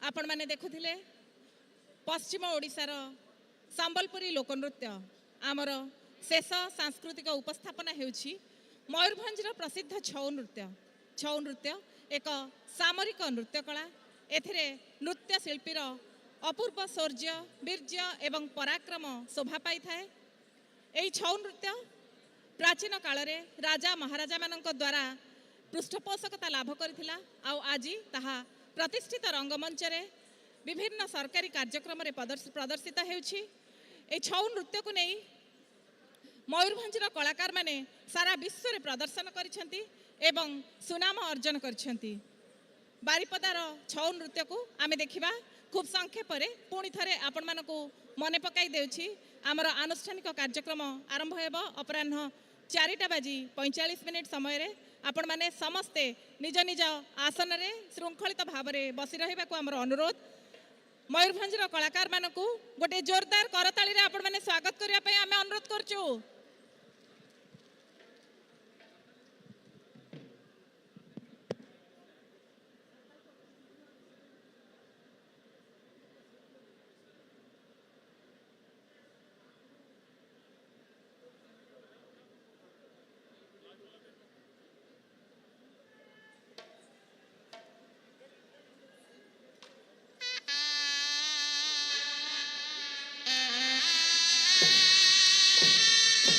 ଆପଣମାନେ ଦେଖୁଥିଲେ ପଶ୍ଚିମ ଓଡ଼ିଶାର ସମ୍ବଲପୁରୀ ଲୋକନୃତ୍ୟ। ଆମର ଶେଷ ସାଂସ୍କୃତିକ ଉପସ୍ଥାପନା ହେଉଛି ମୟୂରଭଞ୍ଜର ପ୍ରସିଦ୍ଧ ଛଉ ନୃତ୍ୟ। ଛଉ ନୃତ୍ୟ ଏକ ସାମରିକ ନୃତ୍ୟକଳା। ଏଥିରେ ନୃତ୍ୟଶିଳ୍ପୀର ଅପୂର୍ବ ଶୌର୍ଯ୍ୟ, ବୀର୍ଯ୍ୟ ଏବଂ ପରାକ୍ରମ ଶୋଭା ପାଇଥାଏ। ଏହି ଛଉ ନୃତ୍ୟ ପ୍ରାଚୀନ କାଳରେ ରାଜା ମହାରାଜାମାନଙ୍କ ଦ୍ୱାରା ପୃଷ୍ଠପୋଷକତା ଲାଭ କରିଥିଲା, ଆଉ ଆଜି ତାହା ପ୍ରତିଷ୍ଠିତ ରଙ୍ଗମଞ୍ଚରେ ବିଭିନ୍ନ ସରକାରୀ କାର୍ଯ୍ୟକ୍ରମରେ ପ୍ରଦର୍ଶିତ ହେଉଛି। ଏହି ଛଉ ନୃତ୍ୟକୁ ନେଇ ମୟୂରଭଞ୍ଜର କଳାକାରମାନେ ସାରା ବିଶ୍ୱରେ ପ୍ରଦର୍ଶନ କରିଛନ୍ତି ଏବଂ ସୁନାମ ଅର୍ଜନ କରିଛନ୍ତି। ବାରିପଦାର ଛଉ ନୃତ୍ୟକୁ ଆମେ ଦେଖିବା ଖୁବ୍ ସଂକ୍ଷେପରେ। ପୁଣି ଥରେ ଆପଣମାନଙ୍କୁ ମନେ ପକାଇ ଦେଉଛି, ଆମର ଆନୁଷ୍ଠାନିକ କାର୍ଯ୍ୟକ୍ରମ ଆରମ୍ଭ ହେବ ଅପରାହ୍ନ 4ଟା ବାଜି 45 ମିନିଟ୍ ସମୟରେ। ଆପଣମାନେ ସମସ୍ତେ ନିଜ ନିଜ ଆସନରେ ଶୃଙ୍ଖଳିତ ଭାବରେ ବସି ରହିବାକୁ ଆମର ଅନୁରୋଧ। ମୟୂରଭଞ୍ଜର କଳାକାରମାନଙ୍କୁ ଗୋଟିଏ ଜୋରଦାର କରତାଳିରେ ଆପଣମାନେ ସ୍ୱାଗତ କରିବା ପାଇଁ ଆମେ ଅନୁରୋଧ କରୁଛୁ। Thank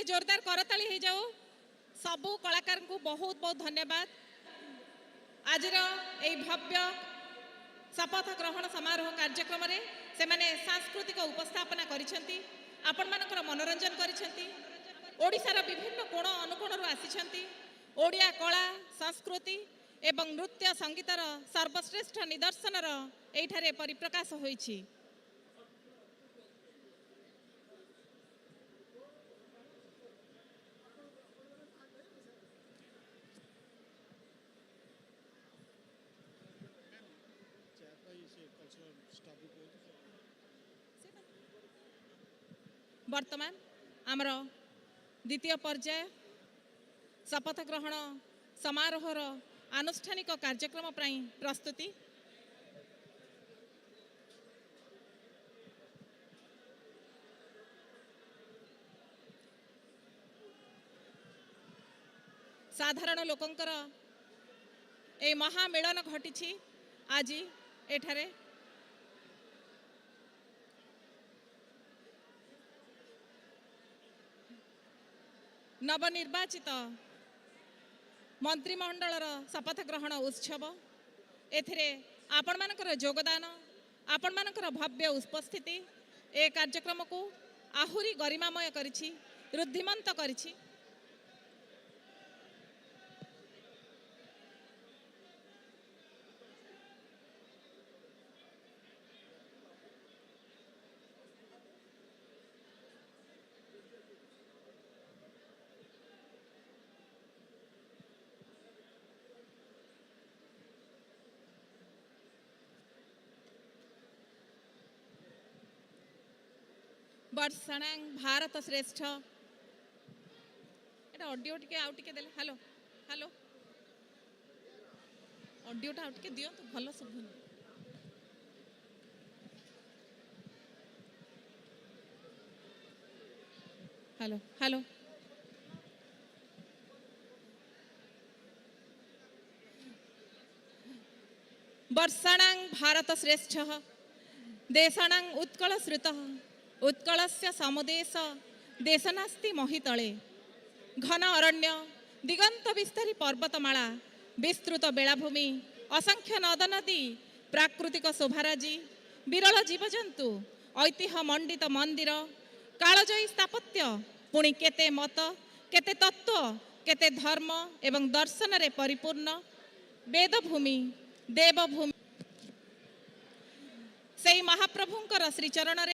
ଜୋରଦାର କରତାଳି ହେଇଯାଉ। ସବୁ କଳାକାରଙ୍କୁ ବହୁତ ବହୁତ ଧନ୍ୟବାଦ। ଆଜିର ଏହି ଭବ୍ୟ ଶପଥ ଗ୍ରହଣ ସମାରୋହ କାର୍ଯ୍ୟକ୍ରମରେ ସେମାନେ ସାଂସ୍କୃତିକ ଉପସ୍ଥାପନା କରିଛନ୍ତି, ଆପଣମାନଙ୍କର ମନୋରଞ୍ଜନ କରିଛନ୍ତି। ଓଡ଼ିଶାର ବିଭିନ୍ନ କୋଣ ଅନୁକୋଣରୁ ଆସିଛନ୍ତି। ଓଡ଼ିଆ କଳା, ସଂସ୍କୃତି ଏବଂ ନୃତ୍ୟ ସଙ୍ଗୀତର ସର୍ବଶ୍ରେଷ୍ଠ ନିଦର୍ଶନର ଏଇଠାରେ ପରିପ୍ରକାଶ ହୋଇଛି। ବର୍ତ୍ତମାନ ଆମର ଦ୍ୱିତୀୟ ପର୍ଯ୍ୟାୟ ଶପଥ ଗ୍ରହଣ ସମାରୋହର ଆନୁଷ୍ଠାନିକ କାର୍ଯ୍ୟକ୍ରମ ପାଇଁ ପ୍ରସ୍ତୁତି। ସାଧାରଣ ଲୋକଙ୍କର ଏହି ମହାମିଳନ ଘଟିଛି ଆଜି ଏଠାରେ। ନବନିର୍ବାଚିତ ମନ୍ତ୍ରିମଣ୍ଡଳର ଶପଥ ଗ୍ରହଣ ଉତ୍ସବ, ଏଥିରେ ଆପଣମାନଙ୍କର ଯୋଗଦାନ, ଆପଣମାନଙ୍କର ଭବ୍ୟ ଉପସ୍ଥିତି ଏ କାର୍ଯ୍ୟକ୍ରମକୁ ଆହୁରି ଗରିମାମୟ କରିଛି, ଋଦ୍ଧିମନ୍ତ କରିଛି। ବର୍ଷାଣାଂ ଭାରତ ଶ୍ରେଷ୍ଠ। ଏଟା ଅଡ଼ିଓ ଟିକେ ଆଉ ଟିକେ ଦେଲେ। ହ୍ୟାଲୋ ହ୍ୟାଲୋ, ଅଡ଼ିଓଟା ଆଉ ଟିକେ ଦିଅନ୍ତୁ, ଭଲ ଶୁଭୁନି। Hello hello. ବର୍ଷାଣାଂ ଭାରତ ଶ୍ରେଷ୍ଠ ଦେଶାଣାଂ ଉତ୍କଳ ଶ୍ରୁତ ଉତ୍କଳସ୍ୟ ସମଦେଶ ଦେଶ ନାସ୍ତି ମହିତଳେ। ଘନ ଅରଣ୍ୟ, ଦିଗନ୍ତ ବିସ୍ତାରୀ ପର୍ବତମାଳା, ବିସ୍ତୃତ ବେଳାଭୂମି, ଅସଂଖ୍ୟ ନଦ ନଦୀ, ପ୍ରାକୃତିକ ଶୋଭାରାଜି, ବିରଳ ଜୀବଜନ୍ତୁ, ଐତିହ୍ୟ ମଣ୍ଡିତ ମନ୍ଦିର, କାଳଜୟୀ ସ୍ଥାପତ୍ୟ, ପୁଣି କେତେ ମତ, କେତେ ତତ୍ତ୍ୱ, କେତେ ଧର୍ମ ଏବଂ ଦର୍ଶନରେ ପରିପୂର୍ଣ୍ଣ ବେଦଭୂମି, ଦେବଭୂମି, ସେଇ ମହାପ୍ରଭୁଙ୍କର ଶ୍ରୀଚରଣରେ